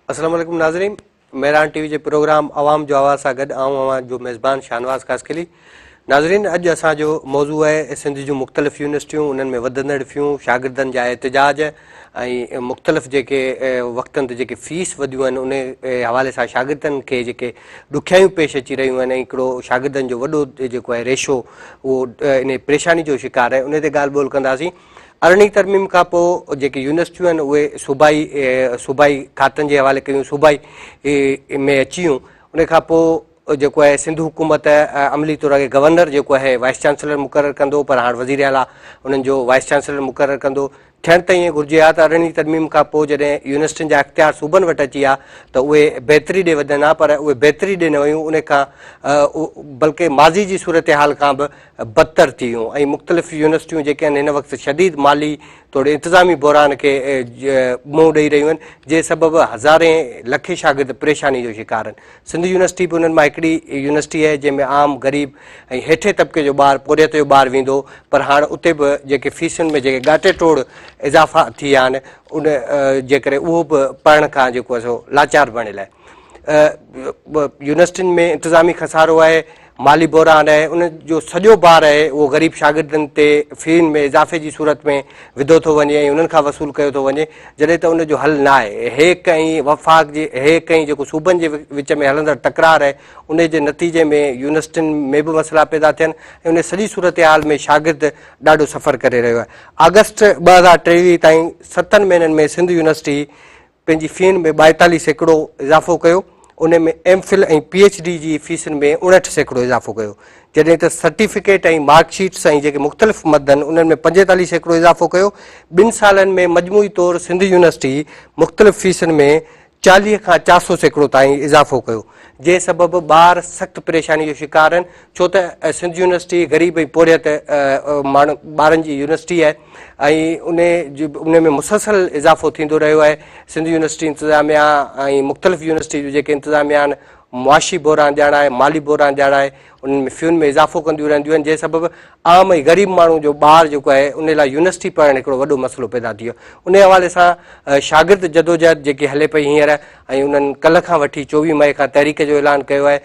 السلام عليڪم ناظرين مهراڻ ٽي وي جي پروگرام عوام جو آواز سان گڏ آئون اوهان جو ميزبان شاهنواز خاصخيلي ناظرين اڄ اسان جو موضوع آهي سنڌ جون مختلف يونيورسٽيون انهن ۾ وڌندڙ فيون شاگردن جا احتجاج ۽ مختلف جيڪي وقتن تي جيڪي فيس وڌيون آهن ان حوالي سان شاگردن کي جيڪي ڏکيائيون پيش اچي رهيون آهن ۽ هڪڙو شاگردن جو وڏو جيڪو آهي ريشو اهو ان پريشاني جو شڪار آهي ان تي ڳالهه ٻولهه ڪنداسين ارڙهين ترميم کان پوء جيڪي يونيورسٽيون آهن اهي صوبائي صوبائي کاتن جي حوالي ڪيون صوبائي ۾ اچي ويون ان کان پوء جيڪو آهي سنڌ حڪومت عملي طور اڳي گورنر جيڪو آهي وائيس چانسلر مقرر ڪندو پر هاڻ وزير اعليٰ انهن جو وائيس چانسلر مقرر ڪندو ٿيڻ ته ائين گهرجي ها ته ارڙهين ترميم کان پوء جڏهن يونيورسٽين جا اختيار صوبن وٽ اچي ها ته اهي بهتري ڏي وڌن ها پر اهي بهتري ڏي نه ويون ان کان بلڪه ماضي جي صورتحال کان به بدتر ٿي ويون ۽ مختلف يونيورسٽيون جيڪي آهن هن وقت شديد مالي توڙي انتظامي بحران کي منهن ڏئي رهيون آهن جنهن سبب هزارين لکين شاگرد پريشاني جو شڪار آهن سنڌ يونيورسٽي به انهن مان هڪڙي يونيورسٽي آهي جنهن ۾ عام غريب ۽ هيٺين طبقي جو ٻار پورهيت جو ٻار ويندو پر هاڻ اتي به جيڪي فيسن ۾ جيڪي ڳاٽي ٽوڙ اضافا ٿي ويا آهن ان جي ڪري اهو به پڙهڻ کان جيڪو آهي سو لاچار بڻيل آهي يونيورسٽين ۾ انتظامي خسارو آهي، مالي بحران آهي، ان جو سڄو بار آهي اهو غريب شاگردن تي فين ۾ اضافي جي صورت ۾ وڌو ٿو وڃي ۽ انهن کان وصول ڪيو ٿو وڃي جڏهن ته ان جو حل نه آهي. هيڪ ۽ وفاق جي هيڪ ۽ جيڪو صوبن جي وچ ۾ هلندڙ تڪرار آهي ان جي نتيجي ۾ يونيورسٽين ۾ به مسئلا پيدا ٿين ۽ ان سڄي صورتحال ۾ شاگرد ڏاڍو سفر ڪري رهيو آهي. آگسٽ 2023 تائين ستن مهينن ۾ سنڌ يونيورسٽي پنهنجي فين ۾ 42% اضافو ڪيو، ان ۾ M Phil ۽ P H D جي فيسن ۾ 59% اضافو ڪيو، جڏهن ته سرٽيفڪيٽ ۽ مارڪ شيٽس ۽ جيڪي مختلف مد آهن انهن ۾ 45% اضافو ڪيو، ٻن سالن ۾ مجموعي طور سنڌ يونيورسٽي مختلف فيسن ۾ 40 کان 400% تائين اضافو ڪيو، جنهن سبب ٻار سخت پريشاني جو شڪار آهن، ڇو ته سنڌ يونيورسٽي غريب ۽ پورهيت ماڻهن ٻارن جي يونيورسٽي آهي ۽ ان جي ان ۾ مسلسل اضافو ٿيندو رهيو آهي سنڌ يونيورسٽي انتظاميا ۽ مختلف يونيورسٽي جون جيڪي انتظاميا آهن معاشي بحران ڄاڻائي مالي بحران ڄاڻائي انهن ۾ فيون ۾ اضافو ڪنديون رهنديون آهن جنهن سبب عام ۽ غريب ماڻهو جو ٻار جيڪو آهي ان لاء يونيورسٽي پڙهڻ هڪڙو وڏو مسئلو پيدا ٿي ويو ان حوالي سان شاگرد جدوجهد جيڪي هلي پئي هينئر ۽ انهن ڪلهه کان وٺي 24 مئي کان تحريڪ جو اعلان ڪيو آهي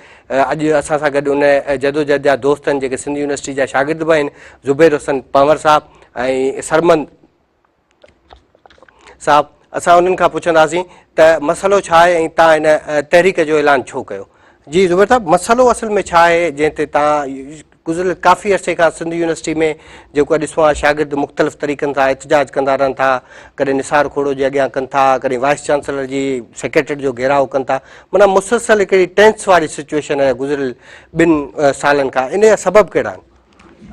اڄ اسان سان گڏ ان جدوجهد جا دوست آهن جيڪي سنڌ يونيورسٽي جا شاگرد به آهن زبير حسن پنهور صاحب ۽ سرمند صاحب اسان انهن کان پڇنداسين ته مسئلو ڇا آهي ۽ تان هن تحريڪ جو اعلان ڇو ڪيو جي زبير صاحب مسئلو اصل ۾ ڇا آهي جنهن تي تان گذريل ڪافي عرصي کان سنڌ يونيورسٽي ۾ جيڪو ڏسون ها شاگرد مختلف طريقن سان احتجاج ڪندا رهن ٿا ڪڏهن نثار کوڙو جي اڳيان ڪن ٿا ڪڏهن وائيس چانسلر جي سيڪريٽريٽ جو گهيراء ڪن ٿا معنيٰ مسلسل هڪڙي ٽينس واري سچويشن آهي گذريل ٻن سالن کان ان جا سبب ڪهڙا آهن؟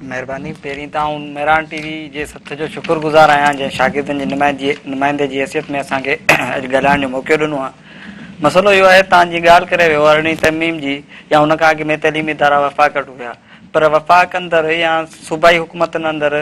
مهرباني پهرين ته آئون مهراڻ ٽي وي جي سٿ جو شڪر گذار آهيان جنهن شاگردن جي نمائندي جي حيثيت ۾ اسان کي اڄ ڳالهائڻ جو موقعو ڏنو آهي مسئلو اهو آهي توهان جيئن ڳالهه ڪري ويو ارڙهين ترميم جي يا ان کان اڳ ۾ تعليمي ادارا وفاق وٽ هيا پر وفاق اندر يا صوبائي حڪومتن اندر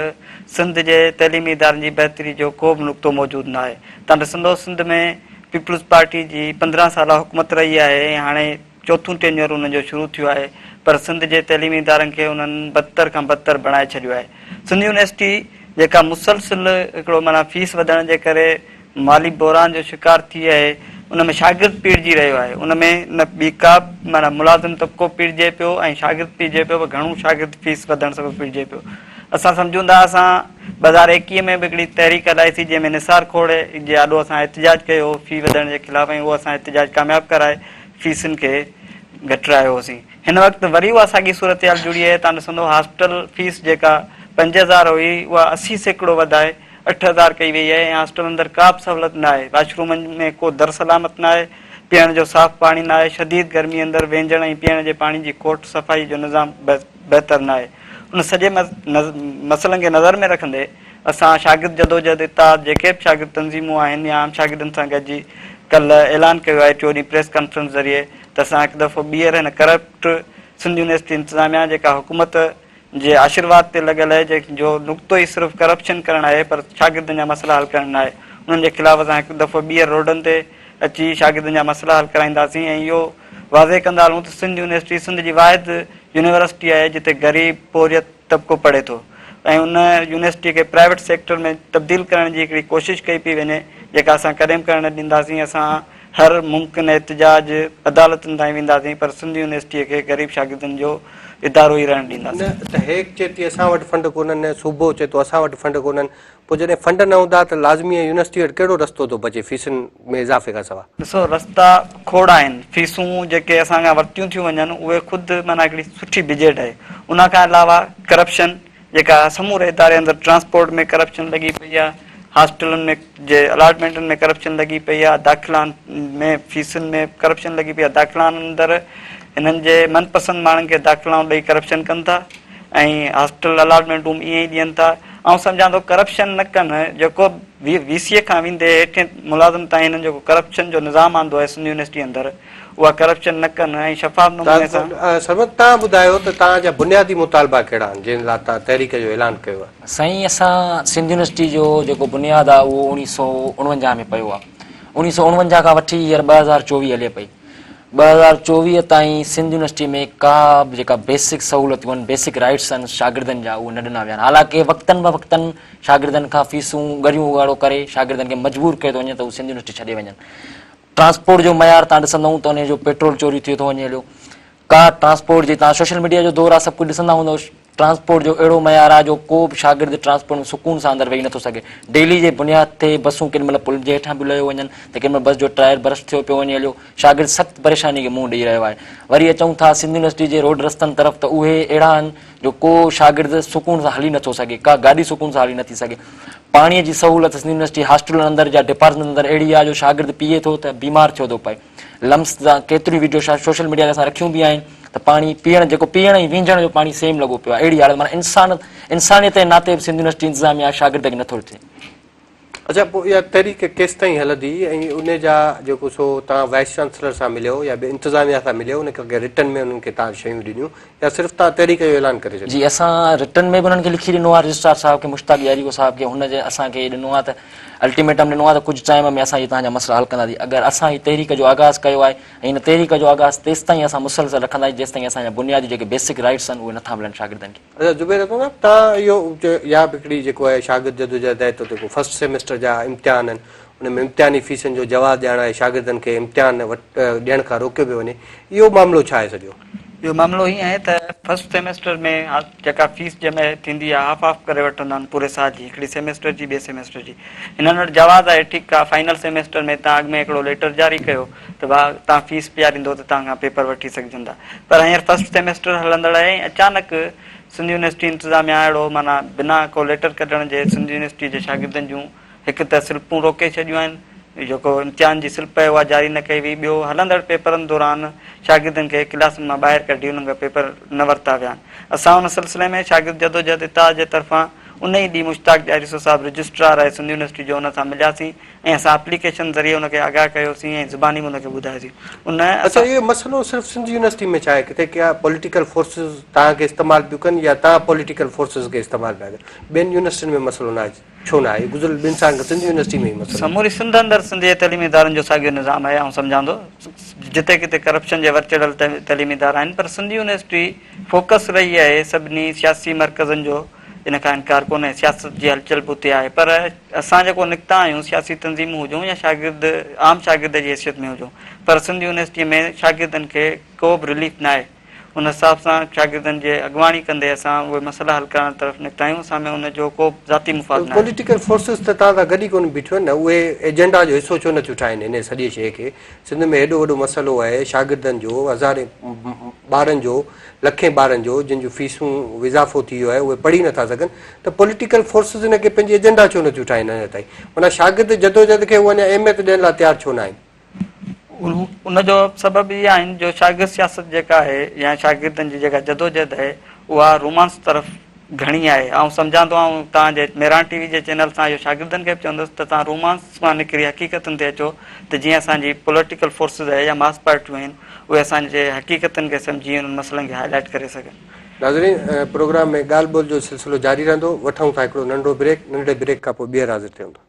سنڌ جي تعليمي ادارن جي بهتري جو ڪو به نقطو موجود ناهي توهان ڏسندو سنڌ ۾ پيپلز پارٽي جي 15 سالا حڪومت رهي آهي ۽ هاڻي چوٿون ٽينيور انهن جو شروع ٿيو آهي پر سنڌ جي تعليمي ادارن کي انهن بدتر کان بدتر بڻائي ڇڏيو آهي سنڌ يونيورسٽي جيڪا مسلسل هڪڙو معنيٰ فيس وڌڻ جي ڪري مالي بحران جو شڪار ٿي آهي ان ۾ شاگرد پيڙجي رهيو آهي ان ۾ نه ٻي ڪا معنيٰ ملازم طبقو پيڙجي پيو ۽ شاگرد پيڙجي پيو پر گهڻو شاگرد فيس وڌڻ سبب پيڙجي پيو اسان سمجهون ٿا اسان 2021 ۾ به هڪڙي تحريڪ هلائي سي جنهن ۾ نثار کوڙي جي آڏو اسان احتجاج ڪيو هو في وڌڻ جي خلاف ۽ اهو اسان احتجاج ڪامياب ڪرائي فيسن کي گهٽرايو هوسين هن وقت وري اها ساڳي صورتحال جڙي آهي تان ڏسندو هاسٽل فيس جيڪا 5000 هئي اها 80% وڌائي 8000 ڪئي وئي آهي ۽ هاسٽل اندر ڪا به سهولت نه آهي، واش رومن ۾ ڪو در سلامت نه آهي، پيئڻ جو صاف پاڻي نه آهي، شديد گرمي اندر وهنجڻ ۽ پيئڻ جي پاڻي جي کوٽ، صفائي جو نظام بهتر نه آهي. ان سڄي مسئلن کي نظر ۾ رکندي اسان شاگرد جدوجهد اتحاد جيڪي به شاگرد تنظيمون آهن يا عام شاگردن سان گڏجي ڪلهه اعلان ڪيو آهي ٽيون ڏينهن پريس ڪانفرنس ذريعي ته اسان هڪ دفعو ٻيهر هن ڪرپٽ سنڌ يونيورسٽي انتظاميا جيڪا حڪومت جي آشيرواد تي لڳل آهي جنهن جو نقطو ئي صرف ڪرپشن ڪرڻ آهي پر شاگردن جا مسئلا حل ڪرڻ ناهي انهن جي خلاف اسان هڪ دفعو ٻيهر روڊن تي اچي شاگردن جا مسئلا حل ڪرائينداسين ۽ اهو واضح ڪندا هلون ته سنڌ يونيورسٽي سنڌ جي واحد يونيورسٽي آهي جتي غريب پورهيت طبقو پڙهي ٿو ۽ ان يونيورسٽي کي پرائيويٽ سيڪٽر ۾ تبديل ڪرڻ جي هڪڙي ڪوشش ڪئي پئي وڃي جيڪا اسان ڪڏهن به ڪرڻ نه ڏينداسين اسان. هر ممڪن احتجاج، عدالتن تائين وينداسين پر سنڌ يونيورسٽيء کي غريب شاگردن جو ادارو ئي رهڻ ڏينداسين. نه ته هيڪ چئي ٿي اسان وٽ فنڊ ڪونهن، صوبو چئي ٿو اسان وٽ فنڊ ڪونهن، پوء جڏهن فنڊ نه هوندا ته لازمي ۽ يونيورسٽي وٽ ڪهڙو رستو ٿو بچي فيسن ۾ اضافي کان سواء؟ ڏسو رستا کوڙ آهن، فيسون جيڪي اسان کان ورتيون ٿيون وڃن اهي خود معنيٰ هڪڙي سٺي بجيٽ آهي، ان کان علاوه ڪرپشن جيڪا سموري اداري اندر ٽرانسپورٽ ۾ ڪرپشن لڳي پئي آهي، هاسٽلن ۾ جي الاٽمينٽن ۾ ڪرپشن لڳي پئي آهي، داخلائن ۾ فيسن ۾ ڪرپشن لڳي پئي آهي، داخلائن اندر هنن جي من پسند ماڻهن کي داخلائون ڏئي ڪرپشن ڪن ٿا ۽ هاسٽل الاٽمينٽون به ائين ئي ڏين ٿا. آئون سمجهان ٿو ڪرپشن نه ڪن، جيڪو وي سي کان ويندي هيٺين ملازم تائين هنن جيڪو ڪرپشن جو نظام آندو آهي سنڌ يونيورسٽي اندر اها ڪرپشن نه ڪن ۽ شفاف نموني سان. سرمد توهان ٻڌايو ته توهان جا بنيادي مطالبا ڪهڙا آهن جنهن لاء توهان تحريڪ جو اعلان ڪيو آهي؟ سائين اسان سنڌ يونيورسٽي جو جيڪو بنياد آهي اهو اوڻيهه سو اڻونجاهه ۾ پيو آهي اوڻيهه سو اڻونجاهه کان وٺي هينئر 2024 هلي پئي 2024 تائين سنڌ يونيورسٽي ۾ ڪا به جيڪا بيسڪ سهولتون آهن بيسڪ رائٽس آهن شاگردن جا اهي نه ڏنا ويا آهن حالانڪه وقتن به وقتن شاگردن کان فيسون ڳريون اڳاڙو ڪري شاگردن کي مجبور ڪيو ٿو وڃي ته هو سنڌ يونيورسٽي ڇڏي وڃن ٽرانسپورٽ جو معيار تان ڏسندؤ ته ان جو پيٽرول چوري ٿئي ٿو وڃي هليو ڪا ٽرانسپورٽ جي تان سوشل ميڊيا جو دور آ سڀ ڪجهه ڏسندا هوندؤ ٽرانسپورٽ جو اهڙو معيار آ جو ڪو به شاگرد ٽرانسپورٽ ۾ سڪون سان اندر ويهي نٿو سگهي ڊيلي جي بنياد تي بسون ڪيڏي مهل پل جي هيٺان پيون لهيو وڃن ته ڪيڏي مهل بس جو ٽائر برسٽ ٿيو پيو وڃي هليو شاگرد سخت پريشاني کي منهن ڏئي رهيو آهي وري اچون ٿا سنڌ يونيورسٽي جي روڊ رستن طرف ته اهي اهڙا آهن جو ڪو شاگرد سڪون سان هلي نٿو سگهي ڪا گاڏي سڪون سان هلي نٿي سگهي پاڻي جي سهولت سنڌ يونيورسٽي هاسٽلن اندر يا ڊپارٽمينٽ اندر اهڙي آهي جو شاگرد پيئي ٿو ته بيمار ٿيو ٿو پئي لمس تان ڪيتريون ويڊيو سوشل ميڊيا تي اسان رکيون به آهن ته پاڻي پيئڻ جيڪو پيئڻ ۽ وينجهڻ جو پاڻي سيم لڳو پيو آهي اهڙي حالت معنيٰ انسان انسانيت جي ناتي به سنڌ يونيورسٽي انتظاميا شاگرد کي نٿو ڏسي. اڇا پوء اها تحريڪ ڪيستائين هلندي ۽ ان جا جيڪو سو توهان وائيس چانسلر سان مليو يا ٻي انتظاميا سان مليو ان کي رٽن ۾ انهن کي توهان شيون ڏنيون يا صرف توهان تحريڪ جو اعلان ڪري ڇڏيو؟ جي اسان رٽن ۾ به انهن کي لکي ڏنو آهي رجسٽرار صاحب کي مشتاق ياريڪو صاحب کي هن جي اسان کي ڏنو آهي ته الٽيميٽم ڏنو آهي ته ڪجهه ٽائيم ۾ اسان اهي توهان جا مسئلا حل ڪنداسين اگر اسان هي تحريڪ جو آغاز ڪيو آهي ۽ هن تحريڪ جو آغاز تيستائين اسان مسلسل رکنداسين جيستائين اسان جا بنيادي جيڪي بيسڪ رائٽس آهن اهي نٿا ملن شاگردن کي. اچا زبير احمد صاحب توهان اهو اها به هڪڙي جيڪو آهي شاگرد جدوجهد آهي ته جيڪو فرسٽ سيمسٽر جا امتحان آهن ان ۾ امتحاني فيسن جو جواز ڄاڻائي شاگردن کي امتحان ڏيڻ کان روڪيو پيو وڃي اهو معاملو ڇا آهي سڄو؟ اهو معاملو هيئن آهي ته فرسٽ سيمسٽر ۾ جيڪا فيس جمع ٿيندي آهي هاف هاف ڪري وٺندا آهن پوري سال جي هڪڙي سيمسٽر جي ٻئي سيمسٽر جي هنن وٽ جواز آهي ٺيڪ آهي فائنل سيمسٽر ۾ تان اڳ ۾ هڪڙو ليٽر جاري ڪيو ته ڀاء تان فيس پياريندو ته تان کان پيپر وٺي سگهجن ٿا پر هينئر فرسٽ سيمسٽر هلندڙ آهي ۽ اچانڪ سنڌ يونيورسٽي انتظاميا اهڙو معنيٰ بنا ڪو ليٽر ڪڍڻ جي سنڌ يونيورسٽي جي شاگردن جون هڪ ته سلپون روڪي ڇڏيون آهن، جيڪو امتحان جي سلپ آهي اها جاري نه ڪئي وئي، ٻيو هلندڙ پيپرن دوران شاگردن کي ڪلاسن مان ٻاهر ڪڍي انهن کان پيپر نه ورتا ويا آهن. اسان ان سلسلي ۾ شاگرد جدوجهد اتحاد جي طرفان ان ئي ڏينهن مشتاق ڏياريسو صاحب رجسٽرار آهي سنڌ يونيورسٽي جو ان سان ملياسين ۽ اسان اپليڪيشن ذريعي ان کي آگاهه ڪيوسين ۽ زباني به ان کي ٻڌايوسين ان اڇا اهو مسئلو صرف سنڌ يونيورسٽي ۾ ڇا آهي ڪٿي ڪا پوليٽيڪل فورسز توهان کي استعمال پيون ڪن يا توهان پوليٽيڪل فورسز کي استعمال پيا ڪيو ٻين يونيورسٽين ۾ مسئلو نه آهي ڇو نه آهي؟ گذريل ٻن سالن کان سنڌ يونيورسٽي ۾ هي مسئلو. سموري سنڌ اندر سنڌ جي تعليمي ادارن جو ساڳيو نظام آهي، آئون سمجهان ٿو جتي ڪٿي ڪرپشن جي ور چڙهيل تعليمي ادارا آهن پر سنڌ يونيورسٽي فوڪس رهي آهي سڀني سياسي مرڪزن جو ان کان انڪار ڪونهي سياست جي هلچل به اتي آهي پر اسان جيڪو نڪتا آهيون سياسي تنظيمون هجون يا شاگرد عام شاگرد جي حيثيت ۾ هجون پر سنڌ يونيورسٽي ۾ شاگردن کي ڪو به رليف ناهي. ان حساب سان شاگردن جي اڳواڻي ڪندي اسان اهي مسئلا حل ڪرڻ طرف نڪتا آهيون، اسان ۾ ان جو ڪو به ذاتي مفاد ناهي. پوليٽيڪل فورسز ته توهان سان گڏ ئي ڪونه بيٺيون آهن نه، اهي ايجنڊا جو حصو ڇو نه ٿيون ٺاهين هن سڄي شيء کي؟ سنڌ ۾ هيڏو وڏو مسئلو آهي شاگردن جو، هزارين ٻارن جو، لکين ٻارن جو جن جون فيسون اضافو ٿي ويو آهي اهي پڙهي نٿا سگهن ته پوليٽيڪل فورسز ان کي پنهنجي ايجنڊا ڇو نه ٿيون ٺاهين اڃا تائين؟ معنيٰ شاگرد جدوجهد کي هو اڃا اهميت ڏيڻ لاء تيار ڇو ناهن؟ ان جو سبب اهي آهن جو شاگرد سياست جيڪا آهي يا شاگردن جي جيڪا جدوجهد آهي اها رومانس طرف گهڻي آهي. آئون سمجهان ٿو آئون توهان جي مهراڻ ٽي وي جي چينل سان اهو شاگردن کي به چوندس ته توهان رومانس مان نڪري حقيقتن تي اچو ته جيئن اسان جي پوليٽيڪل فورسز آهي يا ماس پارٽيون آهن اهي اسان جي حقيقتن کي سمجهي انهن مسئلن کي هائي لائيٽ ڪري سگهن. ناظرين پروگرام ۾ ڳالهه ٻولهه جو سلسلو جاري رهندو، وٺون ٿا هڪڙو ننڍڙو بريڪ، ننڍڙي بريڪ کان پوء ٻيهر حاضر ٿيون ٿا.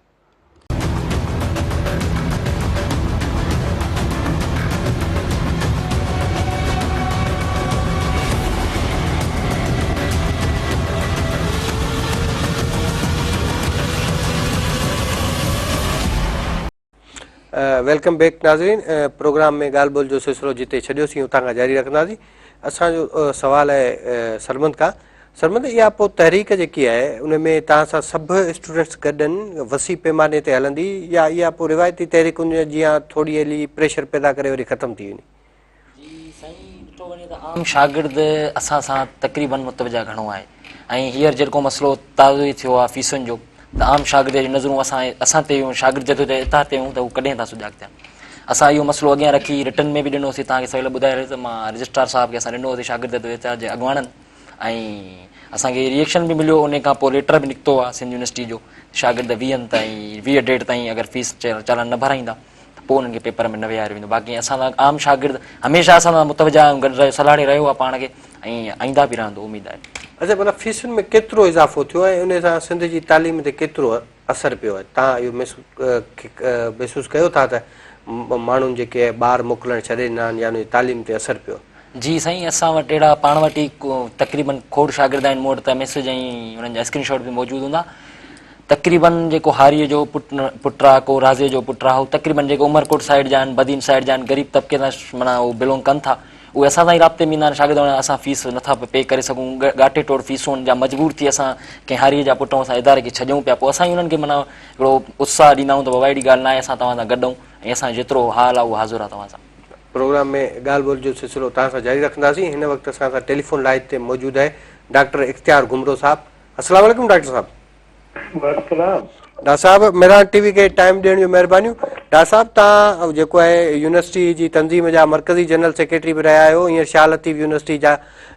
Welcome back ناظرين پروگرام ۾ ڳالهه ٻولهه جو سلسلو جتي ڇڏيوسين اتان کان جاري رکنداسين اسان جو سوال آهي سرمند کان سرمند اها پوء تحريڪ جيڪي آهي ان ۾ توهان سان سڀ اسٽوڊنٽس گڏ آهن وسيع پيماني تي هلندي يا اها پوء روايتي تحريڪن جيان ٿوري هلي پريشر پيدا ڪري وري ختم ٿي ويندي. جي سائين ڏٺو وڃي ته عام شاگرد اسان سان تقريبن متوجه گهڻو آهي ۽ هينئر جيڪو مسئلو تازو ئي ٿيو آهي فيسن جو ته عام شاگرد جون نظرون اسان اسان تي هيون شاگرد جدوجهد اتحاد تي هيون ته هو ڪڏهن ٿا سجاڳ ٿين اسان اهو مسئلو اڳيان رکي رٽن ۾ به ڏنوسين توهان کي سويل ٻڌائي رهيس ته مان رجسٽرار صاحب کي اسان ڏنو هوسين شاگرد جدوجهد اتحاد جي اڳواڻن ۽ اسان کي ريئڪشن به مليو ان کان پوء ليٽر به نڪتو آهي سنڌ يونيورسٽي جو شاگرد ويهن تائين 20 ڊيٽ تائين اگر فيس چالان نه ڀرائيندا ته پوء انهن کي پيپر ۾ نه ويهاريو ويندو باقي اسان سان عام شاگرد هميشه اسان سان متوجه ۽ گڏ رهيو سلهاڙي رهيو آهي پاڻ کي ۽ آئنده به رهندو اميد آهي. اچا معنيٰ فيسن ۾ ڪيترو اضافو ٿيو ۽ ان سان سنڌ جي تعليم تي ڪيترو اثر پيو آهي توهان اهو محسوس ڪيو ٿا ته ماڻهن جيڪي ٻار موڪلڻ ڇڏي ڏنا آهن يا ان جي تعليم تي اثر پيو آهي؟ جي سائين اسان وٽ اهڙا پاڻ وٽ ئي تقريبن کوڙ شاگرد آهن مون وٽ ته ميسيج ۽ انهن جا اسڪرين شاٽ به موجود هوندا تقريبن جيڪو هاريء جو پٽ پٽ آ ڪو رازي جو پٽ آ هو تقريبن جيڪو عمرڪوٽ سائيڊ جا آهن بدين سائيڊ جا آهن غريب طبقي سان معنيٰ هو بلونگ ڪن ٿا اهي اسان سان ئي رابطي ۾ ايندا آهن شاگرد اسان فيس نٿا پي ڪري سگهون ڳاٽي ٽوڙ فيسون جا مجبور ٿي اسان ڪنهن هاريء جا پٽ آهيون اسان اداري کي ڇڏيون پيا پوء اسان ئي انهن کي معنيٰ هڪڙو اتساهه ڏيندا آهيون ته بابا اهڙي ڳالهه ناهي اسان توهان سان گڏ آهيون ۽ اسان جو جيترو حال آهي اهو حاضر آهي توهان سان. پروگرام ۾ ڳالهه ٻولهه جو سلسلو توهان سان جاري رکنداسين هن وقت اسان سان ٽيليفون لائين تي موجود آهي ڊاڪٽر اختيار گهمرو صاحب السلام عليڪم ڊاڪٽر صاحب. وعليڪم السلام. ڊاڪٽر صاحب مهراڻ ٽي وي کي ٽائيم ڏيڻ جو مهربانيون ڊاڪٽر صاحب توهان جيڪو آهي يونيورسٽي جي تنظيم جا مرڪزي جنرل سيڪريٽري به رهيا آهيو هينئر شاهه لطيف يونيورسٽي جا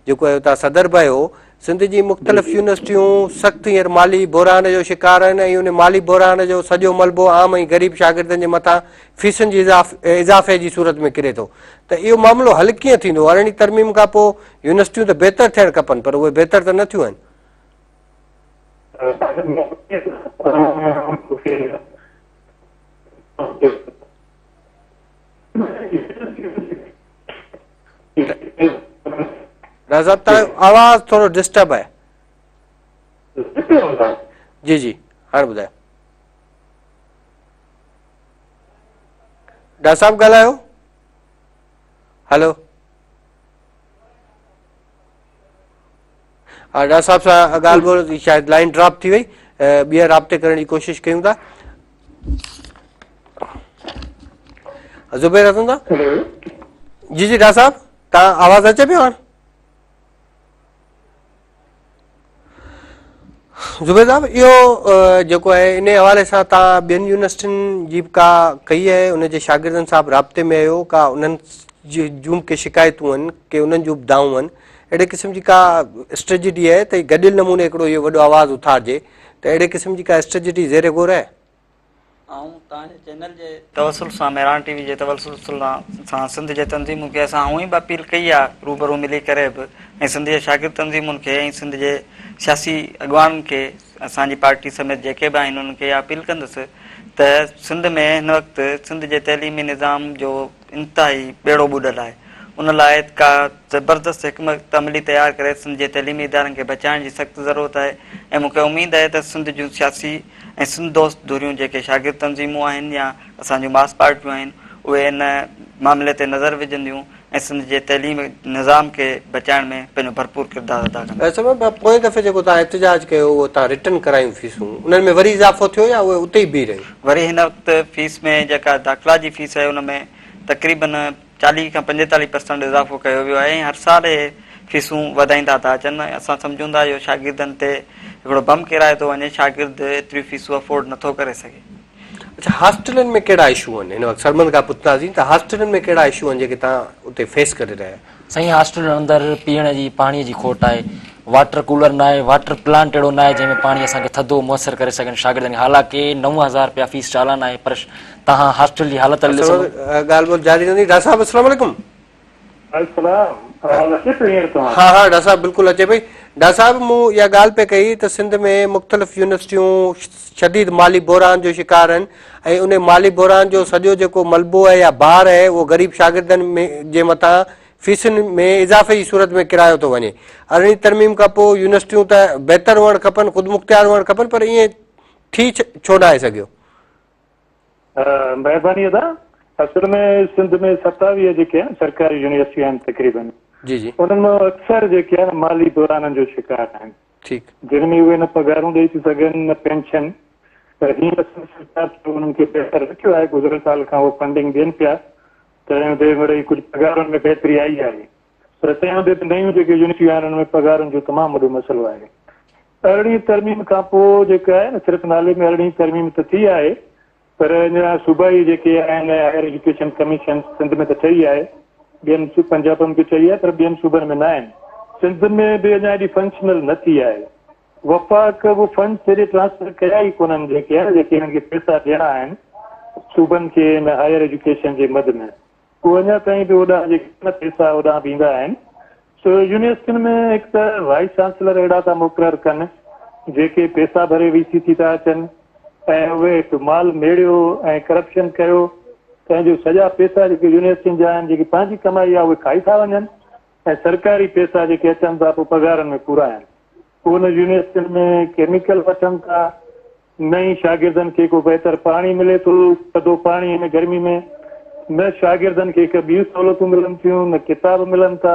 جيڪو آهي توهان صدر به آهيو سنڌ جي مختلف يونيورسٽيون سخت هينئر مالي بحران جو شڪار آهن ۽ ان مالي بحران جو سڄو ملبو عام ۽ غريب شاگردن جي مٿان فيسن جي اضافي جي صورت ۾ ڪري ٿو ته اهو معاملو حل ڪيئن ٿيندو؟ ارڙهين ترميم کان پوء يونيورسٽيون ته بهتر ٿيڻ کپن پر اهي بهتر ته نه ٿيون آهن. ڊاڪٽر صاحب تان آواز ٿورو ڊسٽرب آهي. جي جي هاڻي ٻڌايو. ڊاڪٽر صاحب ڳالهايو. هلو ها ڊاڪٽر صاحب سان ڳالهه ٻولهه شايد لائن ڊراپ ٿي وئي ٻيهر رابطي ڪرڻ جي ڪوشش ڪيون ٿا زبير حسن صاحب جي جي ڊاڪٽر صاحب تان آواز اچي پيو هاڻ زبير صاحب اهو جيڪو آهي ان حوالي سان تان ٻين يونيورسٽين جي به ڪا ڪئي آهي ان جي شاگردن سان به رابطي ۾ آهيو ڪا انهن جون ڪي شڪايتون آهن ڪي انهن جون به دانهون آهن اهڙي قسم جي ڪا اسٽريٽجي آهي ته گڏيل نموني هڪڙو اهو وڏو آواز اٿارجي ته اهڙي قسم جي ڪا اسٽريٽجي زير غور آهي؟ آئون توهان جي چينل جي توسل سان مهراڻ ٽي وي جي توسل سان سنڌ جي تنظيمن کي اسان هونئن به اپيل ڪئي آهي روبرو ملي ڪري به ۽ سنڌ جي شاگرد تنظيمن کي ۽ سنڌ جي سياسي اڳواڻن کي اسان جي پارٽي سميت جيڪي به آهن انهن کي اها اپيل ڪندس ته سنڌ ۾ هن وقت سنڌ جي تعليمي نظام جو انتهائي ٻيڙو ٻڏل آهي ان لاء ڪا زبردست حڪمت عملي تيار ڪري سنڌ جي تعليمي ادارن کي بچائڻ جي سخت ضرورت آهي ۽ مون کي اميد آهي ته سنڌ جون سياسي ۽ سنڌ دوست ڌريون جيڪي شاگرد تنظيمون آهن يا اسان جون ماس پارٽيون آهن اهي ان معاملي تي نظر وجهنديون ۽ سنڌ جي تعليم نظام کي بچائڻ ۾ پنهنجو ڀرپور ڪردار ادا ڪنديون. سبب پوئين دفعي جيڪو توهان احتجاج ڪيو اهو توهان رٽن ڪرايون فيسون انهن ۾ وري اضافو ٿيو يا اهي اتي ئي بيهي رهيون؟ وري هن وقت فيس ۾ جيڪا داخلا جي فيس آهي ان ۾ تقريبن 40 کان 45 پرسنٽ اضافو ڪيو ويو آهي ۽ هر سال اهي فيسون وڌائيندا ٿا اچن ۽ اسان سمجهون ٿا اهو شاگردن تي هڪڙو بم ڪيرايو ٿو وڃي شاگرد ايتريون فيسون افورڊ نٿو ڪري سگهي. اڇا هاسٽلن ۾ ڪهڙا اشو آهن هن وقت سرمد کان پڇنداسين ته هاسٽلن ۾ ڪهڙا اشو آهن جيڪي توهان اتي فيس ڪري رهيا آهيو؟ سائين هاسٽلن اندر پيئڻ جي پاڻي جي کوٽ آهي واٽر ڪولر ناهي واٽر پلانٽ اهڙو ناهي جنهن ۾ پاڻي اسان کي ٿڌو ميسر ڪري سگهن شاگردن کي حالانڪه 9000 رپيا فيس چالان آهي پر توهان هاسٽل جي حالت ڏسو. ڳالهه ٻولهه جاري رهندي ڊاڪٽر صاحب السلام عليڪم. وعليڪم السلام آواز اچي پئي هينئر توهان ها ها ڊاڪٽر صاحب بلڪل اچي پئي ڊاڪٽر صاحب مون اها ڳالهه پئي ڪئي ته سنڌ ۾ مختلف يونيورسٽيون شديد مالي بحران جو شڪار آهن ۽ ان مالي بحران جو سڄو جيڪو ملبو آهي يا بار آهي اهو غريب شاگردن ۾ جي مٿان فيسن ۾ اضافي جي صورت ۾ ڪرايو ٿو وڃي ارڙهين ترميم کان پوء يونيورسٽيون ته بهتر هئڻ کپن خودمختيار هئڻ کپن پر ائين ٿي ڇو ناهي سگهيو. مهرباني ادا. اصل ۾ سنڌ ۾ 27 جيڪي آهن سرڪاري يونيورسٽيون آهن تقريبن جي جي انهن مان اڪثر جيڪي آهن مالي بحرانن جو شڪار آهن. ٺيڪ. جن ۾ اهي نه پگهارون ڏئي ٿيون سگهن نه پينشن پر هينئر سنڌ سرڪار ٿورو انهن کي بهتر رکيو آهي گذريل سال کان اهو فنڊنگ ڏين پيا تنهن هوندي مڙئي ڪجهه پگهارن ۾ بهتري آئي آهي پر تنهن هوندي به نيون جيڪي يونيورسٽيون آهن انهن ۾ پگهارن جو تمام وڏو مسئلو آهي. ارڙهين ترميم کان پوء جيڪا آهي نه صرف نالي ۾ ارڙهين ترميم ته ٿي آهي پر اڃا صوبائي جيڪي آهن هائير ايجوڪيشن ڪميشن سنڌ ۾ ته ٺهي آهي ٻين پنجاب ۾ به ٺهي آهي پر ٻين صوبن ۾ نه آهن سنڌ ۾ به اڃا ايڏي فنڪشنل نه ٿي آهي وفاق به فنڊس ايڏي ٽرانسفر ڪيا ئي ڪونهن جيڪي آهن جيڪي انهن کي پئسا ڏيڻا آهن صوبن کي ان هائير ايجوڪيشن جي مد ۾ هو اڃا تائين به اوڏانهن جيڪي نه پئسا اوڏانهن به ايندا آهن سو يونيورسٽين ۾ هڪ ته وائيس چانسلر اهڙا ٿا مقرر ڪن جيڪي پئسا ڀري وي سي ٿي ٿا اچن ۽ اهي هڪ مال ميڙيو ۽ ڪرپشن ڪيو تنهن جو سڄا پئسا جيڪي يونيورسٽين جا آهن جيڪي پنهنجي ڪمائي آهي اهي کائي ٿا وڃن ۽ سرڪاري پئسا جيڪي اچن ٿا پوء پگهارن ۾ پورا آهن پوء ان يونيورسٽين ۾ ڪيميڪل وٺن ٿا نه ئي شاگردن کي ڪو بهتر پاڻي ملي ٿو، ٿڌو پاڻي هن گرمي ۾، نه شاگردن کي ڪي ٻيون سهولتون ملن ٿيون، نه ڪتاب ملن ٿا.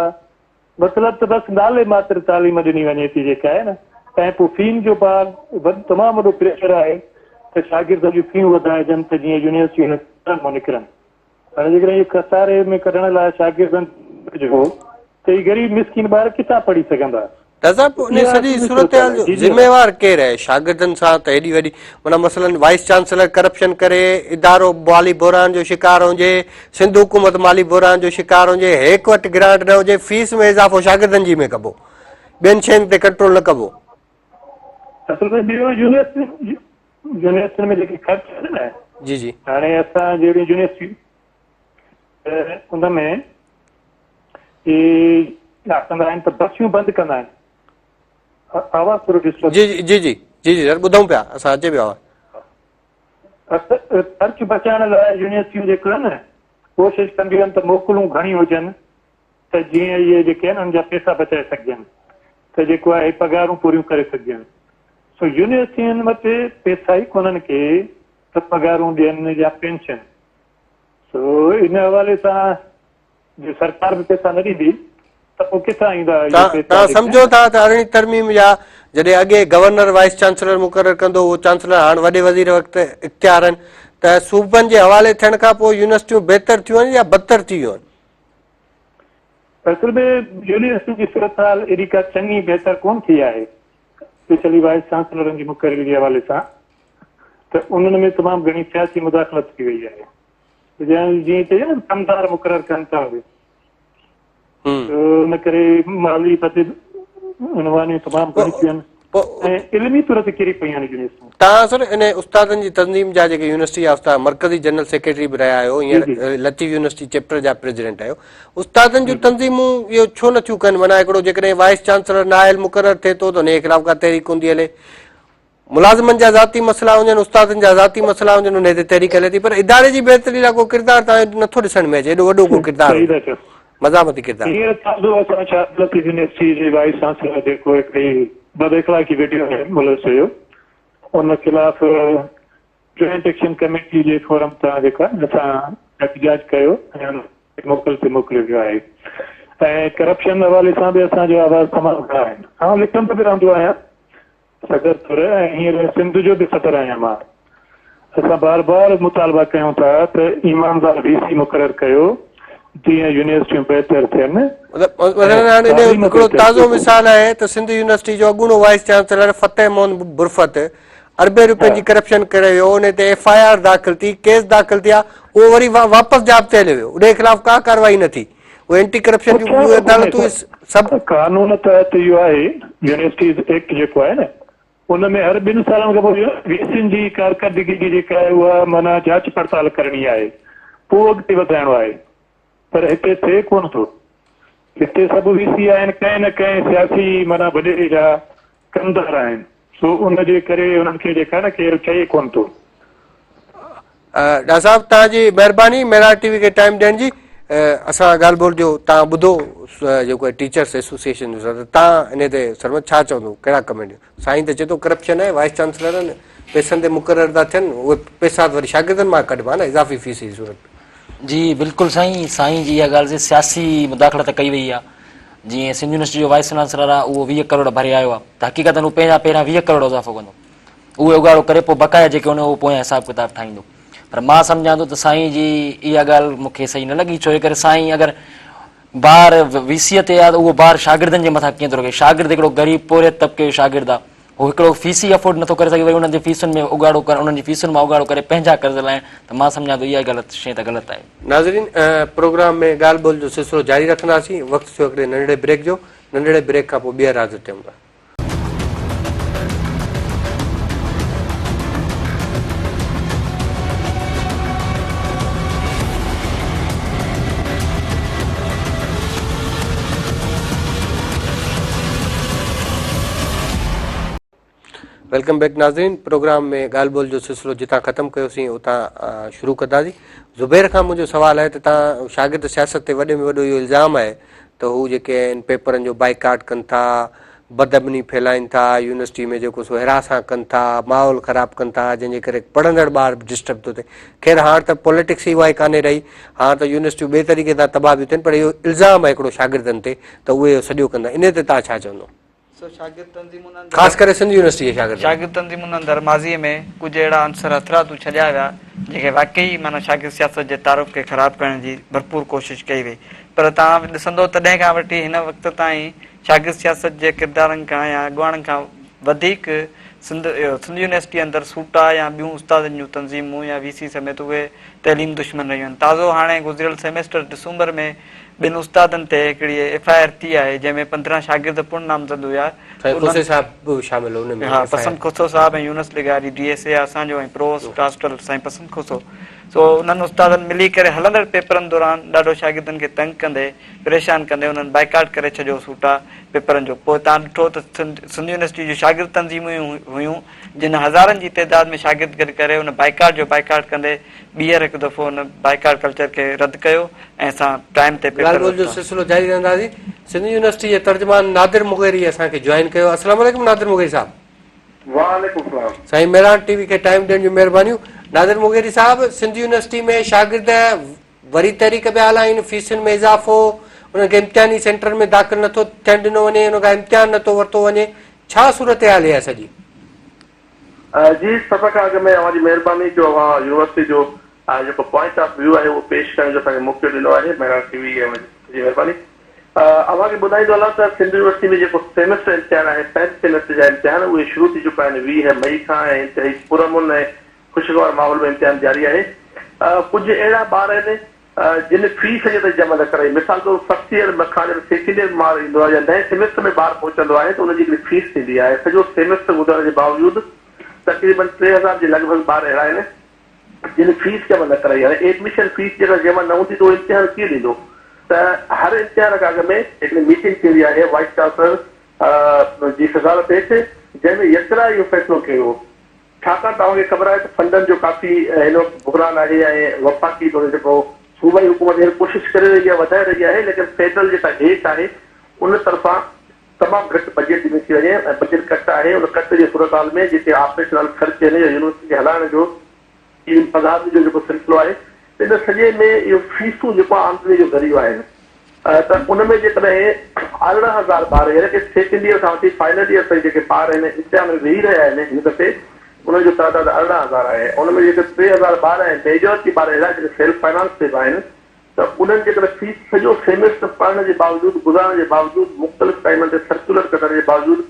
مطلب ته بس نالي ماتر تعليم ڏني وڃي ٿي جيڪا آهي نه ۽ پوء فين جو بار وڏ تمام وڏو پريشر آهي ته شاگردن جون فيون وڌائجن ته جيئن يونيورسٽيون هن مان نڪرن. هاڻي جيڪڏهن اهو خساري ۾ ڪڍڻ لاء شاگردن تي هو ته هي غريب مسڪين ٻار ڪٿان پڙهي سگهندا؟ دادا صاحب ان اها سڄي اصلي صورتحال صورتحال جو آهي. جي جي ذميوار ڪير آهي؟ شاگردن سان ته هيڏي وڏي معنيٰ مثلاً وائيس چانسلر ڪرپشن ڪري ادارو مالي بحران جو شڪار هجي، سنڌ حڪومت مالي بحران جو شڪار هجي، هيڪ وٽ گرانٽ نه هجي، فيس ۾ اضافو شاگردن جي ۾ ڪبو، ٻين شين تي ڪنٽرول نه ڪبو. اصل ۾ ٻيو يونيورسٽي يونيورسٽين ۾ جيڪي خرچ آهن نه جي جي. هاڻي اسان جهڙيون يونيورسٽيون ته ان ۾ هي ڇا ڪندا آهن ته بسيون بند ڪندا آهن آواز ٿورو ڊسٽرب جي جي جي جي جي جي سر ٻڌون پيا اسان اچي پيو آواز. خرچ بچائڻ لاء يونيورسٽيون جيڪو آهن نه ڪوشش ڪنديون آهن ته موڪلون گهڻيون هجن ته جيئن اهي جيڪي آهن انهن جا پئسا بچائي سگهجن ته جيڪو آهي پگهارون پوريون ڪري سگهجن سو يونيورسٽين وٽ پئسا ئي ڪونهن ڪي ته پگهارون ڏين يا پينشن سو ان حوالي سان جي سرڪار به پئسا نه ڏيندي ته پوء ڪٿان ايندا اهي پئسا توهان جيڪي سمجهو آهن. ٿا ته ارڙهين ترميم يا جڏهن اڳي گورنر وائيس چانسلر مقرر ڪندو هو چانسلر هاڻ وڏي وزير وقت اختيار آهن ته صوبن جي حوالي ٿيڻ کان پوء يونيورسٽيون بهتر ٿيون آهن يا بدتر ٿي ويون آهن؟ اصل ۾ يونيورسٽين جي صورتحال ايڏي ڪا چڱي بهتر ڪونه ٿي آهي اسپيشلي وائيس چانسلرن جي مقرري جي حوالي سان ته انهن ۾ تمام گهڻي سياسي مداخلت ٿي وئي آهي جيئن چئجي نه ڪمدار مقرر ڪن ٿا اهي ان ڪري مالي بد عنوانيون تمام گهڻيون ٿيون آهن ۽ علمي طور تي ڪري پيون آهن يونيورسٽيون. توهان سر ان استادن جي تنظيم جا جيڪي يونيورسٽي جا استاد مرڪزي جنرل سيڪريٽري به رهيا آهيو هينئر لطيف يونيورسٽي چيپٽر جا پريزيڊنٽ آهيو استادن جون تنظيمون اهو ڇو نٿيون ڪن معنيٰ هڪڙو جيڪڏهن وائيس چانسلر نااهل مقرر ٿئي ٿو ته ان جي خلاف ڪا تحريڪ ڪونه ٿي هلي ملازمن جا ذاتي مسئلا هجن، استادن جا ذاتي مسئلا هجن، انهي تي تحريڪ هلي ٿي پر اداري جي بهتري لاء ڪو ڪردار توهان جو نٿو ڏسڻ ۾ اچي، ايڏو وڏو ڪو ڪردار صحيح هجي، ٿا چئو. مزاحمتي ڪردار. هينئر تازو اسان شاهه لطيف يونيورسٽي جي وائيس چانسلر جيڪو هڪڙي بد اخلاقي وڊيو ۾ ملوث هيو ان خلاف جوائنٽ ايڪشن ڪميٽي جي فورم تان جيڪو آهي اسان احتجاج ڪيو ۽ ان کي موڪل تي موڪليو ويو آهي ۽ ڪرپشن حوالي سان به اسان جو آواز تمام گهڻا آهن. آئون لکندو به رهندو آهيان. صدر طور ۽ هينئر سنڌ جو به صدر آهيان مان. اسان بار بار مطالبا ڪيون ٿا ته ايماندار وي سي مقرر ڪيو جيئن يونيورسٽيون بهتر ٿين مثلاً ۽ هاڻي ان جو تعليم هڪڙو بهتر تازو ٿئي. مثال آهي ته سنڌ يونيورسٽي جو اڳوڻو وائيس چانسلر فتح محمد برفت اربين روپين جي ڪرپشن ڪري ويو ان تي ايف I R داخل ٿي ڪيس داخل ٿيا اهو وري واپس جاب تي هليو ويو ان جي خلاف ڪا ڪارروائي نه ٿي اهي اينٽي ڪرپشن جون پڇا عدالتون سڀ. قانون تحت اهو آهي يونيورسٽيز ايڪٽ جيڪو آهي نه ان ۾ هر ٻن سالن کان پوء وي سين جي ڪارڪردگي جي جيڪا آهي اها معنيٰ جاچ پڙتال ڪرڻي آهي پوء اڳتي وڌائڻو آهي پر هتي ٿئي ڪونه ٿو هتي سڀ وي سي آهن ڪنهن نه ڪنهن سياسي معنيٰ وڏيري جا ڪمدار آهن سو ان جي ڪري انهن کي جيڪا نه ڪير چئي ڪونه ٿو. ڊاڪٽر صاحب توهان جي مهرباني مهراڻ ٽي وي کي ٽائيم ڏيڻ جي اسان ڳالهه ٻولهه جو توهان ٻڌو جيڪو ٽيچرس ايسوسيئيشن جو صدر توهان ان تي سرمد ڇا چوندو ڪهڙا ڪمينٽ سائين ته چئي ٿو ڪرپشن آهي وائيس چانسلرن پئسن تي مقرر ٿا ٿين، اهي پئسا ته وري شاگردن مان ڪڍبا نه اضافي فيس جي صورت ۾. جي بلڪل سائين، سائين جي اها ڳالهه سياسي مداخلت ڪئي وئي آهي، جيئن سنڌ يونيورسٽي جو وائيس چانسلر آهي اهو 20 ڪروڙ ڀري آيو آهي ته حقيقتن هو پنهنجا پهريان 20 ڪروڙ اضافو ڪندو، اهي اڳاڙو ڪري پوء بقايا جيڪي هن اهو پويان حساب ڪتاب ٺاهيندو. پر مان سمجهان ٿو ته سائين جي اها ڳالهه مون کي صحيح نه لڳي، ڇو جي ڪري سائين اگر بار وي سيء تي آهي ته اهو بار شاگردن جي مٿان ڪيئن ٿو رکي، شاگرد هڪڙو غريب پورهيت طبقي جو شاگرد آهي، هو هڪڙو فيس ئي افورڊ نٿو ڪري سگهي وري انهن جي فيسن ۾ اڳاڙو ڪرڻ انهن جي فيسن مان اڳاڙو ڪري پنهنجا قرض لاهڻ ته مان سمجهان ٿو اها غلط شيء ته غلط آهي. ناظرين پروگرام ۾ ڳالهه ٻولهه جو سلسلو جاري رکنداسين وقت ٿيو هڪڙي ننڍڙي بريڪ جو ننڍڙي بريڪ کان پوء ٻيهر حاضر ٿيون ٿا. Welcome back ناظرين پروگرام ۾ ڳالهه ٻولهه جو سلسلو جتان ختم ڪيوسين اتان شروع ڪنداسين زبير کان منهنجو سوال آهي ته تان شاگرد سياست تي وڏي ۾ وڏو اهو الزام آهي ته هو جيڪي آهن پيپرن جو بائيڪاٽ ڪن ٿا بدامني ڦهلائين ٿا يونيورسٽي ۾ جيڪو سو هراسان ڪن ٿا ماحول خراب ڪن ٿا جنهن جي ڪري پڙهندڙ ٻار به ڊسٽرب ٿو ٿئي خير هاڻ ته پوليٽڪس ئي اها ئي ڪانهي رهي هاڻ ته يونيورسٽيون ٻئي طريقي سان تباهه پيون ٿين پر اهو الزام آهي هڪڙو شاگردن تي ته اهي اهو سڄو ڪندا انهي تي تان ڇا چوندو؟ سو شاگرد تنظيمن اندر خاص ڪري سنڌ يونيورسٽي جي شاگردن. شاگرد تنظيمن اندر ماضيء ۾ ڪجهه اهڙا عنصر هٿرادو ڇڏيا ويا، جيڪي واقعي معنيٰ شاگرد سياست جي تعارف کي خراب ڪرڻ جي ڀرپور ڪوشش ڪئي وئي پر توهان ڏسندو تڏهن کان وٺي هن وقت تائين شاگرد سياست جي ڪردارن کان يا اڳواڻن کان وڌيڪ سنڌ سنڌ يونيورسٽي اندر سوٽا يا ٻيون استادن جون تنظيمون يا وي سي سميت اهي تعليم دشمن رهيون آهن تازو هاڻي گذريل سيمسٽر ڊسمبر ۾ ٻن استادن تي هڪڙي ايف I R ٿي آهي جنهن ۾ 15 شاگرد پڻ نامزد هيا سائين کوسي صاحب به شامل هو ان ۾ ها پسند کوسو صاحب ۽ يونس لغاري ڊي ايس اي اسان جو ۽ پرو هاسٽل سائين پسند کوسو سو انهن استادن ملي ڪري هلندڙ پيپرن دوران ڏاڍو شاگردن کي تنگ ڪندي پريشان ڪندي انهن بائيڪاٽ ڪري ڇڏيو سوٽا پيپرن جو پوء تان ڏٺو ته سنڌ يونيورسٽي جون شاگرد تنظيمون هيون جن هزارن جي تعداد ۾ شاگرد گڏ ڪري ان بائيڪاٽ جو بائيڪاٽ ڪندي ٻيهر هڪ دفعو ان بائيڪاٽ ڪلچر کي رد ڪيو ۽ اسان ٽائيم تي پيپر ڳالهه ٻولهه جو ورتا. سلسلو جاري رهنداسين. سنڌ يونيورسٽي جي ترجمان نادر مغيري اسان کي جوائن ڪيو. السلام عليڪم نادر مغيري صاحب. وعليڪم السلام. سائين مهراڻ ٽي وي کي ٽائيم ڏيڻ جون مهربانيون. نادر مغيري صاحب سنڌ يونيورسٽي ۾ شاگرد وري تحريڪ پيا هلائين، فيسن ۾ اضافو، انهن کي امتحاني سينٽرن ۾ داخل نٿو ٿيڻ ڏنو وڃي، انهن کان امتحان نٿو ورتو وڃي، ڇا صورتحال اها سڄي؟ جي سڀ کان اڳ ۾ اوهان جي مهرباني جو اوهان يونيورسٽي جو جيڪو پوائنٽ آف ويو آهي اهو پيش ڪرڻ جو اسان کي موقعو ڏنو آهي مهراڻ ٽي وي ۽ جي مهرباني اوهان کي ٻڌائيندو هلان ته سنڌ يونيورسٽي ۾ جيڪو سيمسٽر امتحان آهي پنهنج سيمسٽر جا امتحان اهي شروع ٿي چڪا آهن 20 مئي کان ۽ انتهائي پرامن ۽ خوشگوار ماحول ۾ امتحان جاري آهي. ڪجهه اهڙا ٻار آهن جن فيس اڃا تائين جمع نه ڪرائي. مثال طور فرسٽ ايئر کان جڏهن سيڪنڊ ايئر ۾ ٻار ايندو آهي يا نئين سيمسٽر ۾ ٻار پهچندو آهي ته ان جي هڪڙي فيس ٿيندي آهي. سڄو سيمسٽر گذارڻ جي باوجود تقريبن 3000 جي لڳ ڀڳ ٻار اهڙا آهن جن فيس جمع نه ڪرائي. هاڻي ايڊميشن فيس جيڪڏهن جمع نه هوندي ته اهو امتحان ڪيئن ڏيندو؟ ته هر امتحان کان اڳ ۾ هڪڙي ميٽنگ ٿيندي آهي وائيس چانسلر جي صدارت هيٺ جنهن ۾ يڪراء اهو فيصلو ڪيو ويو ڇاڪاڻ ته اوهان کي خبر آهي ته فنڊن جو ڪافي هن وقت بحران آهي ۽ وفاقي توڙي جيڪو صوبائي حڪومت هينئر ڪوشش ڪري رهي آهي وڌائي رهي آهي ليڪن فيڊرل جيڪا هيٺ آهي ان طرفان تمام گهٽ بجيٽ ڏني ٿي وڃي ۽ بجيٽ ڪٽ آهي ان ڪٽ جي صورتحال ۾ جيڪي آپريشنل خرچ آهن يا يونيورسٽي کي هلائڻ جو ايون پگهارن جو جيڪو سلسلو آهي ته ان سڄي ۾ اهو فيسون جيڪو آهي آمدني جو ذريعو آهن ته ان ۾ جيڪڏهن 18 هزار ٻار يعني ڪه سيڪنڊ ايئر کان وٺي فائنل ايئر تائين جيڪي ٻار هن امتحان ۾ ويهي رهيا آهن هن دفعي انهن جو تعداد 18 هزار آهي ان ۾ جيڪي 3000 ٻار آهن ميجارٽي ٻار اهڙا جيڪي سيلف فائنانس تي به آهن ته انهن جيڪڏهن فيس سڄو سيمسٽر پڙهڻ جي باوجود گذارڻ جي باوجود مختلف ٽائيمن تي سرڪيولر ڪڍڻ جي باوجود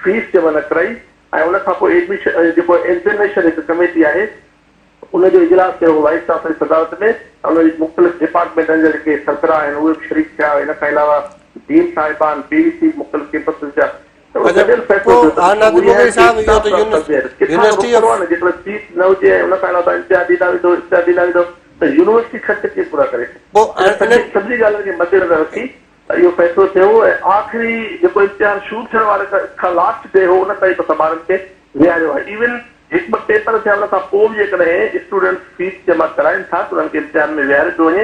فيس جمع نه ڪرائي ۽ ان کان پوء ايڊميشن جيڪو ايگزيمنيشن هڪ ڪميٽي آهي ان جو اجلاس ٿيو هو وائيس چانسلر جي صدارت ۾ ان ۾ مختلف ڊپارٽمينٽن جا جيڪي سربراهه آهن اهي به شريڪ ٿيا ان کان علاوه ڊين صاحبان پي وي سي مختلف ڪيمپسز جا ته اهو گڏيل فيصلو ٿيو ته اها ڪٿان رڪڻو آهي نه جيڪڏهن فيس نه هجي ۽ ان کان علاوه توهان امتحان ڏيندا ويندو امتحان ڏيندا ويندو ته يونيورسٽي خرچ ڪيئن پورا ڪري سڀني ڳالهين کي مدنظر رکي اهو فيصلو ٿيو هو ۽ آخري جيڪو امتحان شروع ٿيڻ واري کان لاسٽ ڊي هو ان تائين به اسان ٻارن کي ويهاريو آهي ايون هڪ ٻه پيپر ٿيا ان کان پوء به جيڪڏهن اسٽوڊنٽس فيس جمع ڪرائين ٿا ته انهن کي امتحان ۾ ويهاريو پيو وڃي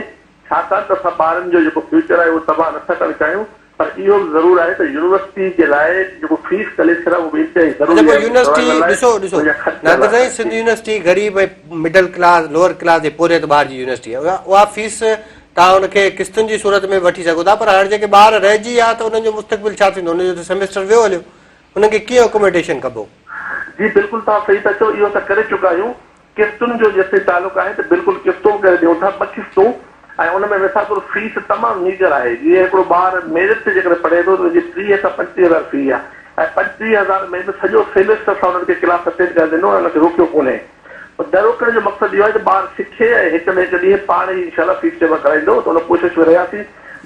ڇاڪاڻ ته اسان ٻارن جو جيڪو فيوچر آهي اهو تباهه نٿا ڪرڻ چاهيون. پر اهو به ضرور آهي ته يونيورسٽي جي لاء جيڪو فيس ڪليڪشن آهي اهو به انتهائي اڇا ضروري پوء آهي يونيورسٽي سروائيول لاء ڏسو ڏسو ان جا خرچ نادر لاء سائين سنڌ يونيورسٽي غريب ۽ مڊل ڪلاس لوئر ڪلاس جي پورهيت ٻار جي يونيورسٽي آهي اها فيس توهان ان کي قسطن جي صورت ۾ وٺي سگهو ٿا پر هاڻي جيڪي ٻار رهجي ويا ته انهن جو مستقبل ڇا ٿيندو انهن جو ته سيمسٽر ويو هليو انهن کي ڪيئن اڪوميڊيشن ڪبو؟ جي بلڪل توهان صحيح ٿا چئو اهو اسان ڪري چڪا آهيون قسطن جو جيستائين تعلق آهي ته بلڪل قسطون ڪري ڏيون ٿا ٻه قسطون ۽ ان ۾ مثال طور فيس تمام ميگر آهي جيئن هڪڙو ٻار ميرٽ تي جيڪڏهن پڙهي ٿو ته ان جي 30 کان 35 هزار في آهي ۽ 35 هزار ۾ به سڄو سيمسٽر اسان انهن کي ڪلاس اٽينڊ ڪرڻ ڏنو ۽ انهن کي روڪيو ڪونهي نه روڪڻ جو مقصد اهو آهي ته ٻار سکي ۽ هڪ نه هڪ ڏينهن پاڻ ئي انشاء الله فيس جمع ڪرائيندو ته ان ڪوشش ۾ رهياسين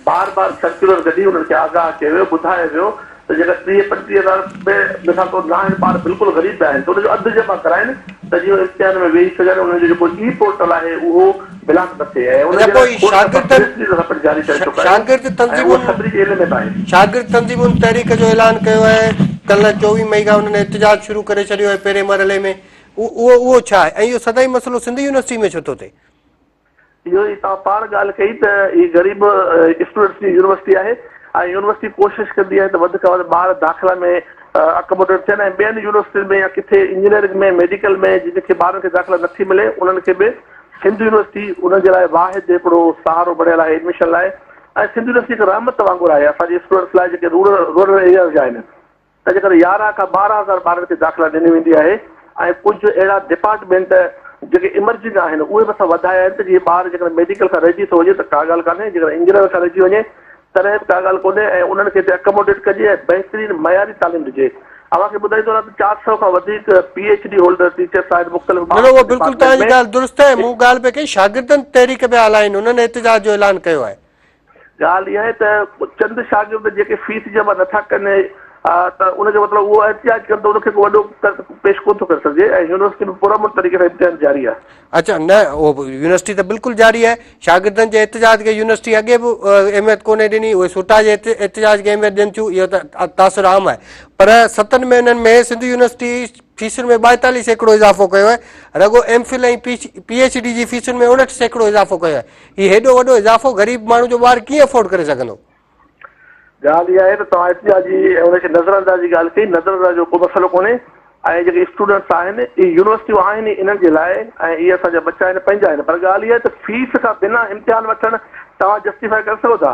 بار بار سرڪيولر ڪڍي انهن کي آگاهه ڪيو ويو ٻڌايو ويو ته جيڪا 30 35 هزار به مثال طور نه آهن ٻار بلڪل غريب به آهن ته ان جو اڌ جمع ڪرائين ته جيئن امتحان ۾ ويهي سگهن انهن جو جيڪو اي پورٽل آهي اهو بلاڪ نه ٿئي ۽ ان اڇا جي لاء پوء کوڙ دفعا شاگردن پريس رليز اسان پڻ جاري ڪري چڪا آهيون شاگرد ۽ اهو تنظيمن سڀني جي علم ۾ به آهي. شاگرد تنظيمن تحريڪ جو اعلان ڪيو آهي ڪلهه 24 مئي کان انهن احتجاج شروع ڪري ڇڏيو آهي پهرين مرحلي ۾ اهو اهو ڇا آهي ۽ اهو سدائين مسئلو سنڌ يونيورسٽي ۾ ڇو ٿو ٿئي؟ اهو ئي توهان پاڻ ڳالهه ڪئي ته هي غريب اسٽوڊنٽس جي يونيورسٽي آهي ۽ يونيورسٽي ڪوشش ڪندي آهي ته وڌ کان وڌ ٻار داخلا ۾ اڪوموڊيٽ ٿين ۽ ٻين يونيورسٽين ۾ يا ڪٿي انجنيئرنگ ۾ ميڊيڪل ۾ جن کي ٻارن کي داخلا نٿي ملي انهن کي به سنڌ يونيورسٽي انهن جي لاء واحد هڪڙو سهارو بڻيل آهي ايڊميشن لاء ۽ سنڌ يونيورسٽي هڪ رحمت وانگر آهي اسان جي اسٽوڊنٽس لاء جيڪي رورل رورل ايرياز جا آهن. تنهن ڪري 11 کان 12 هزار ٻارن کي داخلا ڏني ويندي آهي ۽ ڪجهه اهڙا ڊپارٽمينٽ جيڪي ايمرجنگ آهن اهي به اسان وڌايا آهن ته جيئن ٻار جيڪڏهن ميڊيڪل کان رهجي ٿو وڃي ته ڪا ڳالهه ڪانهي جيڪڏهن انجنيئر کان رهجي وڃي تڏهن به ڪا ڳالهه ڪونهي ۽ انهن کي هتي اڪموڊيٽ ڪجي ۽ بهترين معياري تعليم ڏجي. اوهان کي ٻڌائيندو رهان ته 400 کان وڌيڪ P H D holder teachers آهن مختلف نه نه اهو بلڪل ڊپارٽمينٽ توهان جي ۾ ڳالهه درست آهي مون ڳالهه پئي ڪئي شاگردن تحريڪ پيا هلائين انهن احتجاج جو اعلان ڪيو آهي. ڳالهه اها آهي ته چند شاگرد جيڪي فيس جمع نٿا ڪن ته ان جو مطلب اهو احتجاج ڪن ته ان کي ڪو وڏو پيش ڪونه ٿو ڪري سگهجي ۽ يونيورسٽي ۾ پرامن طريقي سان امتحان جاري آهي. اڇا نه اهو يونيورسٽي ته بلڪل جاري آهي شاگردن جي احتجاج کي يونيورسٽي اڳي به اهميت ڪونهي ڏني اهي سوٽا جي احتجاج کي اهميت ڏين ٿيون اهو ته تاثر عام آهي پر ستن مهينن ۾ سنڌ يونيورسٽي فيسن ۾ 42% اضافو ڪيو آهي رڳو M Phil ۽ P H D جي فيسن ۾ 59% اضافو ڪيو آهي هي هيڏو وڏو اضافو غريب ماڻهو جو ٻار ڪيئن افورڊ ڪري سگهندو؟ ڳالهه اها آهي ته توهان احتجاجي ۽ ان کي نظر اندازي ڳالهه ڪئي، نظر اندازي جو ڪو مسئلو ڪونهي ۽ جيڪي اسٽوڊنٽس آهن اهي يونيورسٽيون آهن ئي انهن جي لاء ۽ اهي اسان جا ٻچا آهن پنهنجا آهن پر ڳالهه اها آهي ته فيس کان بنا امتحان وٺڻ توهان جسٽيفائي ڪري سگهو ٿا؟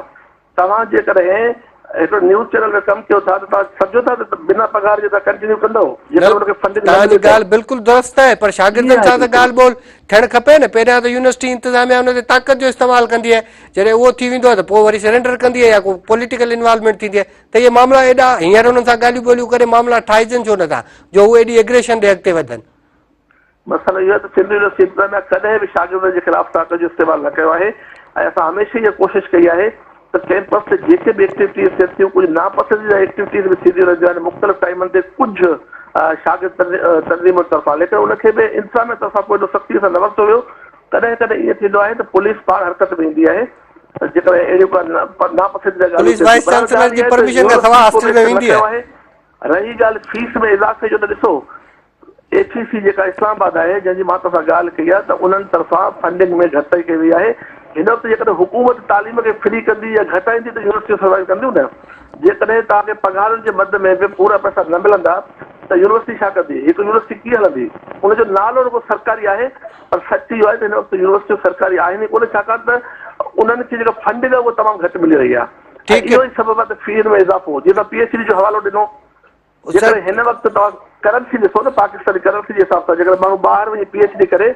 توهان جيڪڏهن هڪڙو نيوز چينل ۾ ڪم ڪيو ٿا ته توهان سمجهو ٿا ته بنا پگهار جي توهان ڪنٽينيو ڪندؤ جيڪڏهن ان کي فنڊنگ نه توهان جي ملي ته ڳالهه بلڪل درست آهي پر شاگردن ائين آهي سان ته بلڪل. ڳالهه ٻولهه ٿيڻ کپي نه پهريان ته يونيورسٽي انتظاميا ان تي طاقت جو استعمال ڪندي آهي جڏهن اهو ٿي ويندو آهي ته پوء وري سرينڊر ڪندي آهي يا ڪو پوليٽيڪل انوالومينٽ ٿيندي آهي ته اهي معاملا ايڏا هينئر انهن سان ڳالهيون ٻولهيون ڪري معاملا ٺاهجن ڇو نٿا جو هو ايڏي ايگريشن ڏي اڳتي وڌن. مسئلو اهو آهي ته سنڌ يونيورسٽي انتظاميا ڪڏهن به شاگردن جي خلاف طاقت جو استعمال نه ڪيو آهي ۽ اسان هميشه اها ڪوشش ڪئي آهي ته ڪئمپس تي جيڪي به ايڪٽيوٽيز ٿين ٿيون ڪجهه ناپسنديده ايڪٽيوٽيز به ٿينديون رهنديون آهن مختلف ٽائيمن تي ڪجهه شاگرد تنظيمن طرفان ليڪن ان کي به انتظاميا طرفان ڪو ايڏو سختي سان نه ورتو ويو ڪڏهن ڪڏهن ائين ٿيندو آهي ته پوليس پاڻ حرڪت ۾ ايندي آهي جيڪڏهن اهڙيون ڪا ناپسنديده ڳالهيون پوليس ٿين ٿيون وائيس بهرحال چانسلر ڳالهه جي اها آهي ته پرميشن کان سواء يونيورسٽي ڪو هاسٽل به ۾ ايڪشن نه ويندي ڪيو آهي. آهي رهي ڳالهه فيس ۾ اضافي جو ته ڏسو ايڇ اي سي جيڪا اسلام آباد آهي جنهن جي مان توسان ڳالهه ڪئي آهي ته انهن طرفان فنڊنگ ۾ گهٽتائي ڪئي وئي آهي هن وقت جيڪڏهن حڪومت تعليم کي فري ڪندي يا گهٽائيندي ته يونيورسٽيون سروائيو ڪنديون نه جيڪڏهن توهان کي پگهارن جي مد ۾ به پورا پئسا نه ملندا ته يونيورسٽي ڇا ڪندي هڪ يونيورسٽي ڪيئن هلندي ان جو نالو رڳو سرڪاري آهي پر سچ اهو آهي ته هن وقت يونيورسٽيون سرڪاري آهن ئي ڪونه ڇاڪاڻ ته انهن کي جيڪا فنڊنگ آهي اها تمام گهٽ ملي رهي آهي ۽ اهو ئي سبب آهي ته فين ۾ اضافو جيئن توهان پي ايڇ ڊي جو حوالو ڏنو جيڪڏهن هن وقت توهان ڪرنسي ڏسو نه پاڪستاني ڪرنسي جي حساب سان جيڪڏهن ماڻهو ٻاهر وڃي پي ايڇ ڊي ڪري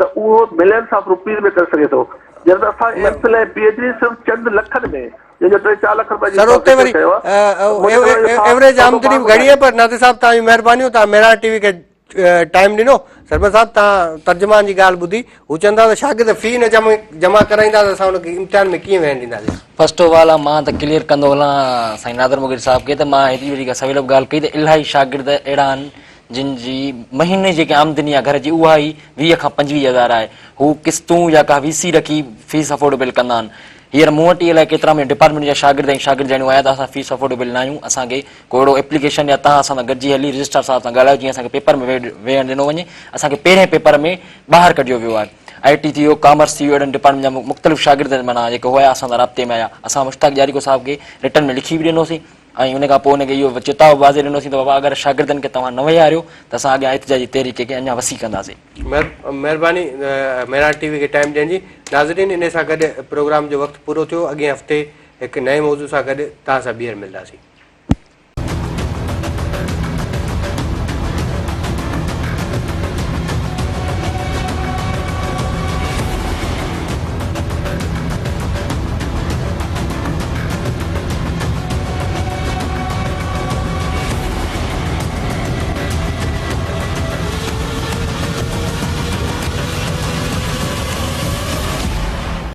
ته اهو ملينس آف روپيز ۾ ڪري سگهي ٿو جڏهن ته اسان M Phil ۽ P H D صرف چند لکن ۾ جنهن جو ٽي چار لک روپيا جي سر اتي وري ڪيو آهي ايوريج آمدني به گهڻي آهي پر ناظر صاحب توهان جون مهربانيون توهان مهراڻ ٽي وي کي ٽائيم ڏنو سرمد صاحب توهان ترجمان جي ڳالهه ٻڌي هو چون ٿا ته شاگرد في نه جمع ڪرائيندا ته اسان ان کي امتحان ۾ ڪيئن ويهڻ ڏينداسين. فرسٽ آف آل مان ته ڪليئر ڪندو هلان سائين نادر مغيري صاحب کي ته مان هيتري وڏي ڪا سويل به ڳالهه ڪئي ته الاهي شاگرد اهڙا آهن جن جي مهيني جيڪي آمدني آهي گهر جي اها ئي 20 کان 25 هزار آهي هو قسطون يا ڪا وي سي رکي فيس افورڊيبل ڪندا آهن هينئر مون وٽ ئي الائي ڪيترا منهنجي ڊپارٽمينٽ جا شاگرد ۽ شاگردياڻيون آيا ته اسان فيس افورڊيبل نه آهيون اسان کي ڪو اهڙو ايپليڪيشن يا توهان اسان سان گڏجي هلي رجسٽرار صاحب سان ڳالهايو جيئن اسان کي پيپر ۾ ويهڻ ڏنو وڃي اسان کي پهرين پيپر ۾ ٻاهر ڪڍيو ويو آهي. آء ٽي ٿي ويو، ڪامرس ٿي ويو اهڙن ڊپارٽمينٽ جا مختلف شاگرد معنيٰ جيڪي هيا اسان سان رابطي ۾ آيا. اسان مشتاق ڄاريڪو صاحب کي رٽن ۾ لکي به ڏنوسين ۽ ان کان پوء ان کي اهو چتاء به واضح ڏنوسين ته بابا اگر شاگردن کي توهان نه ويهاريو ته اسان اڳيان احتجاجي تحريڪ کي اڃا وسيع ڪنداسين. مهرباني مهراڻ ٽي وي کي ٽائيم ڏيڻ جي. ناظرين انهي سان گڏ پروگرام جو وقت پورو ٿيو اڳئين هفتي هڪ نئين موضوع سان گڏ توهان سان ٻيهر ملنداسين.